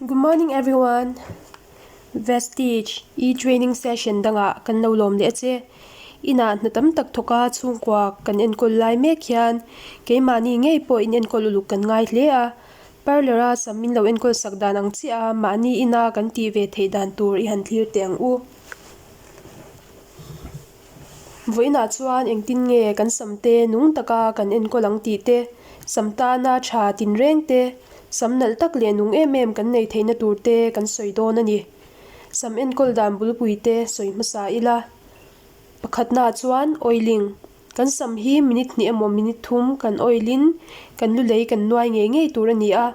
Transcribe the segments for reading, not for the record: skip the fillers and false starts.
Good morning everyone! Vestige e-training session dangah kan lo lawm leh a che. Inah hna tam tak thawk a chhungkua kan enkawl lai mek hian keimahni ngei pawh inenkawl uluk kan ngai hle a. Parlour a sam min lo enkawl sak dan ang chiah a mahni ina kan tih ve theih dan tur i han thlir teh ang u. Vawiinah chuan engtin nge kan samte nung taka kan enkawl ang tih te, sam tana tha tinreng te, sam nalh tak leh nung em em kan nei theihna tur te kan sawi dawn a ni. Sam enkawl dan bulpui te sawi hmasa ila. Pakhatnaah chuan oiling. Kan sam hi minute hnih emaw minute thum kan oil in kan lu lei kan nuai ngei ngei tur a ni a,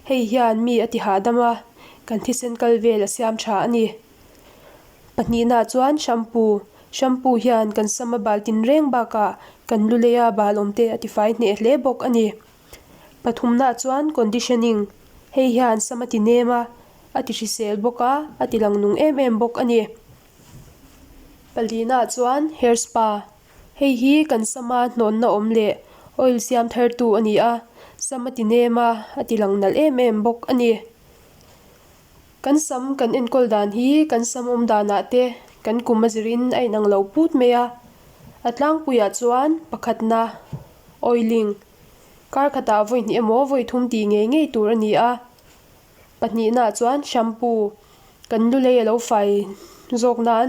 hei hian mi a ti hahdam a, kan thisen kal vel a siam tha a ni. Pahnihnaah chuan shampoo, shampoo hian kan sam a bal tinreng bakah kan lu leia bal awm te a tifai hneh hle bawk a ni. Pathumnaah chuan conditioning, hei hian sam a ti nem a, a ti hrisel bawk a, a ti lang nung em em bawk a ni. Palinaah chuan hair spa, hei hi kan sama hnawnna awm leh oil siam thartu a ni a, sam a ti nem a, a ti lang nalh em em bawk a ni. Kan sam kan enkawl dan hi kan sam awm danah te kan kum a zirin a inang lo put mai a, a tlangpuiah chuan pakhatna, oiling, kar khatah vawi hnih emaw vawi thum tih ngei ngei tur a ni a, Pahnihnaah chuan shampoo kan lu lei a lo fai zawk nan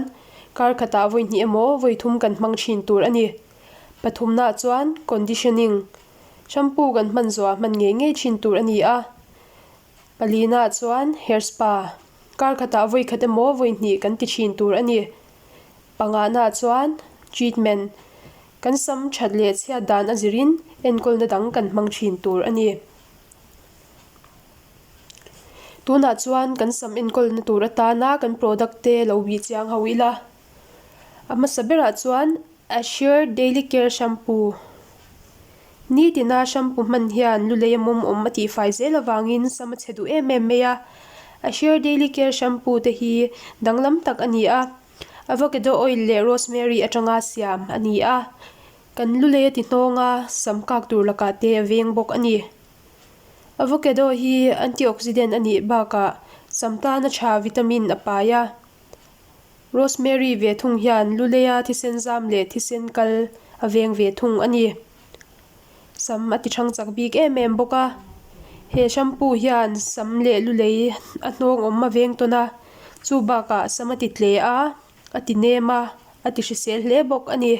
kar khatah vawi hnih emaw vawi thum kan hmang thin tur a ni. Pathumnaah chuan conditioning shampoo kan hman zawhah hman ngei ngei thin tur a ni a. Palinaah chuan hair spa kar khatah vawi khat emaw vawi hnih kan ti thin tur a ni. Pangahnaah chuan treatment kan sam that leh chhiat dan a zirin enkawlna dang kan hmang thin tur a ni. Tunah chuan kan sam enkawlna tur atana kan product te lo bih chiang ho ila. A hmasa berah chuan Assure Daily Care Shampoo. Nitina shampoo hman hian lu lei a mawm awm a tihfai zel avangin sam a chhe duh em em mai a. Assure Daily Care Shampoo te hi danglam tak a ni a, avocado oil leh rosemary atanga siam a ni a. Kan lu lei a ti hnawng a, sam kak tur lakah te a veng bawk a ni. Avocado hi antioxidant a nih bakah sam tana tha vitamin a pai a. Rosemary ve thung hian lu leia thisen zam leh thisen kal a veng ve thung a ni. Sam a ti thang chak bik em em bawk a. He shampoo hian sam leh lu lei a hnawng awm a veng tawn a, chu bakah sam a ti tle a, a ti nem a, a ti hrisel hle bawk a ni.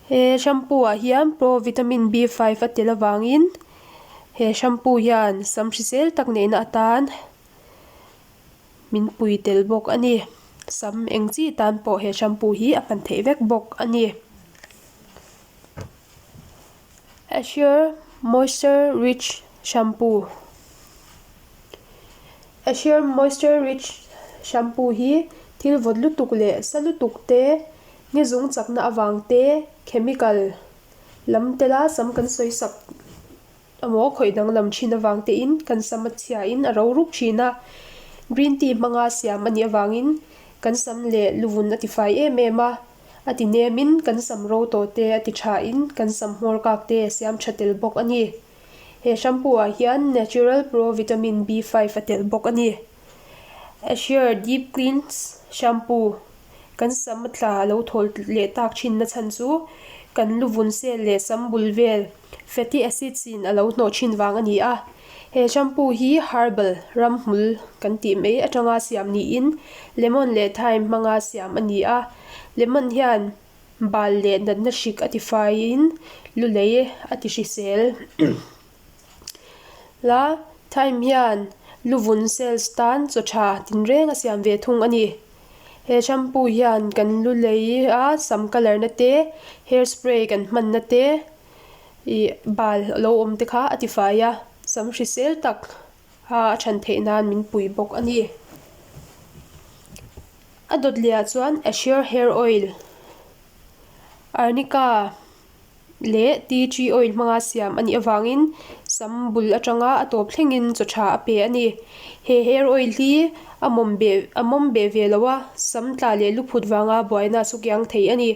He shampoo ah hian pro vitamin B five a tel avangin he shampoo hian sam hrisel tak neihna atan min pui tel bawk a ni. Sam eng chi tan pawh he shampoo hi a hman theih vek bawk a ni. Assure moisture rich shampoo Assure moisture rich shampoo hi thil vawt lutuk leh sa lutuk te Ni zung chakna avang te, chemical lam tela sam kan sawi sak emaw khawih danglam thin avang tein kan sam a chhiain a ro rup thin a. Green tea hmanga siam a nih avangin kan sam leh luvun a tifai em em a, a ti nemin kan sam ro tawh te a ti thain kan sam hmawr kak te a siam tha tel bawk a ni. He shampoo ah hian natural pro vitamin B5 a tel bawk a ni. Assure Deep Cleanse Shampoo. Kan sam a tla a lo thawl leh tak thin na chhan chu kan lu vun sel leh sam bul vel fatty acids in a lo hnawh thin vang a ni a. He shampoo hi herbal ramhmul kan tih mai atanga siam niin lemon leh thyme hmanga siam a ni a. Lemon hian bal leh natna hrik a tifaiin lu lei a ti hrisel. La thyme hian luvun cells tan chaw tha tinreng a siam ve thung a ni. He shampoo hian kan lu lei a sam colour na te hair spray kan hman na te ih bal lo awm te kha a tifai a sam hrisel tak a a than theih nan min pui bawk a ni. A dawt leh ah chuan assure hair oil arnica. leh tea tree oil hmanga siam a nih avangin sam bul atanga a tawp thlengin chaw tha a pe a ni. He hair oil hi a mawm beh a mawm beh ve lo a, sam tla leh lu phut vanga buaina a sukiang thei a ni.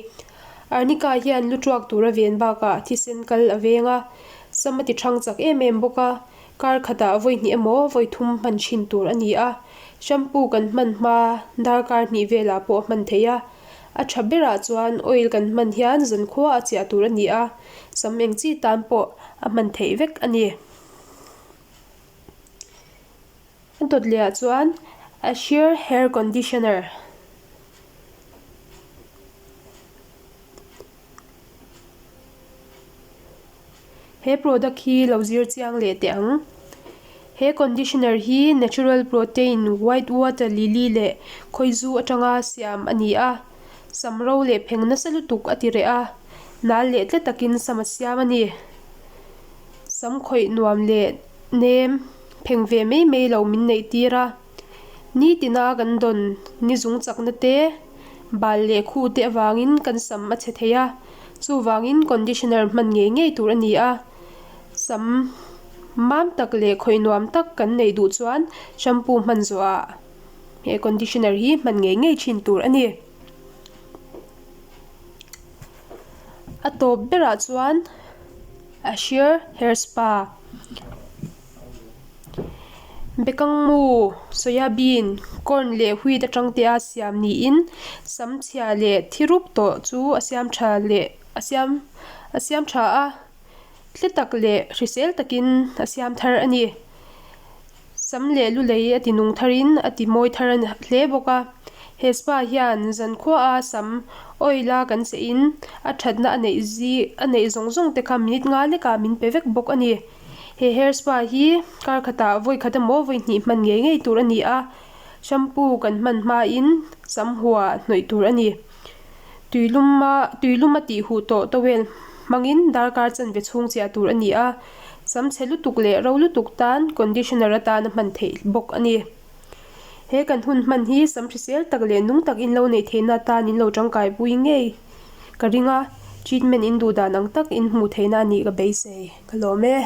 Arnica hian lu tuak tur a ven bakah thisen kal a veng a, sam a ti thang chak em em bawk a. Kar khatah vawi hnih emaw vawi thum hman thin tur a ni a, shampoo kan hman hma darkar hnih velah pawh a hman theih a. A tha berah chuan oil kan hman hian zankhua a chiah tur a ni a, sam eng chi tan pawh a hman theih vek a ni. A dawt leh ah chuan Assure hair conditioner. He product hi lo zir chiang leh teh ang. He conditioner hi natural protein white water lily leh khawizu atanga siam a ni a. Sam ro leh pheng nasa lutuk a ti reh a, nal leh tle takin sam a siam a ni. Sam khawih nuam leh nem pheng ve mai mai lo min neih tir a. Nitina kan dawn ni zung chakna te, bal leh khu te avangin kan sam a chhe thei a, chuvangin conditioner hman ngei ngei tur a ni a. Sam mam tak leh khawih nuam tak kan neih duh chuan shampoo hman zawhah he conditioner hi hman ngei ngei thin tur a ni. A tawp berah chuan Assure hair spa. Bekangmu, soya bean, corn leh wheat atang te a siam niin sam chhia leh thi rup tawh chu a siam tha leh a siam a siam tha a, tle tak leh hrisel takin a siam thar a ni. Sam leh lu lei a ti nung tharin a ti mawi thar hle bawk a. He spa hian zankhuaha sam oil a kan cheh in a thatna a neih zi a neih zawng zawng te kha minute nga lekah min pe vek bawk a ni. He hair spa hi kar khatah vawi khat emaw vawi hnih hman ngei ngei tur a ni a, shampoo kan hman hmain sam hua hnawih tur a ni. Tuiluma tuiluma tih huh tawh towel hmangin darkar chanve chhung chiah tur a ni a, sam chhe lutuk leh ro lutuk tan conditioner atana hman theih bawk a ni. He kan hun hman hi sam hrisel tak leh nung tak in lo neih theihna atan in lo tangkai pui ngei ka ring a, treatment in duh dan ang tak in hmuh theihna a nih ka beisei. Ka lawm e.